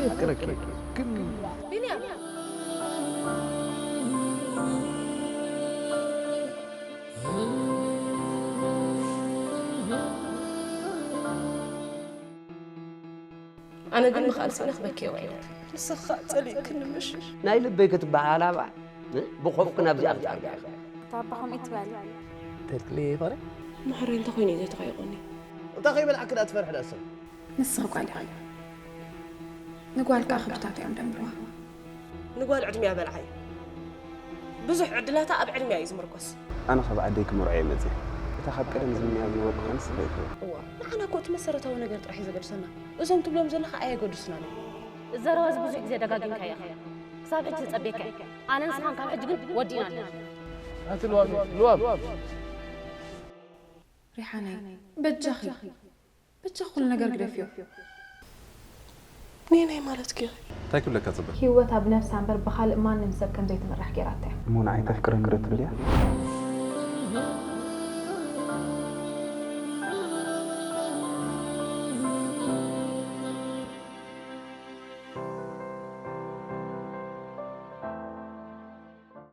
የፍቅረኪ ግን ቢንያም ኣነ ግን ምኽኣል ስኢነ ክበኪ የዋይነት ንስኻ ጸሊእክኒ ምሽ ናይ ልበይ ክትበሃል ኣብኣ ብኸፍኩ ናብዚኣ ክትኣርግዕኻ እታ ኣባ ከምኡ ይትበል ተድሊ ይኾነ ማሕረይ እንታይ ኮይኑ እዩ ዘይተኸይቆኒ እንታይ ከይበልዓኪ ደኣ ትፈርሒ ደኣ ሰብ ንስኺ ጓል ኢኺ ንጓልካ ክብታት እዮም ደንብዋ ንጓል ዕድሚያ በልዓይ ብዙሕ ዕድላታ ኣብ ዕድሚያ እዩ ዝምርኮስ ኣነ ካብ ዓደይ ክምርዖ እየ መፅእ እታ ካብ ቀደም ዝምንያ ዝነበርኩ ከንስ ኸይፈ እዋ ንዓና እኮ እቲ መሰረታዊ ነገር ጥራሕ እዩ ዘገድሰና እዞም ትብሎም ዘለኻ ኣየገድሱናን እዮም ዘረባ እዚ ብዙሕ ግዜ ደጋጊምካዮ ኢኻ ክሳብ ሕጂ ዝጸቤካ ኣነ ንስኻን ካብ ሕጂ ግን ወዲእና ኣለና ኣንቲ ልዋም ልዋም ሪሓናይ በጃኺ በጃ ኩሉ ነገር ግደፍዮ ነየናይ ማለት ገይረ እንታይ ክብለካ ጽበ ህይወታ ብነፍሳ እምበር ብኻልእ ማንም ሰብ ከም ዘይትምራሕ ገይራታ እያ እሞ ንዓይ ተፍቅረኒ ዶ ትብል እያ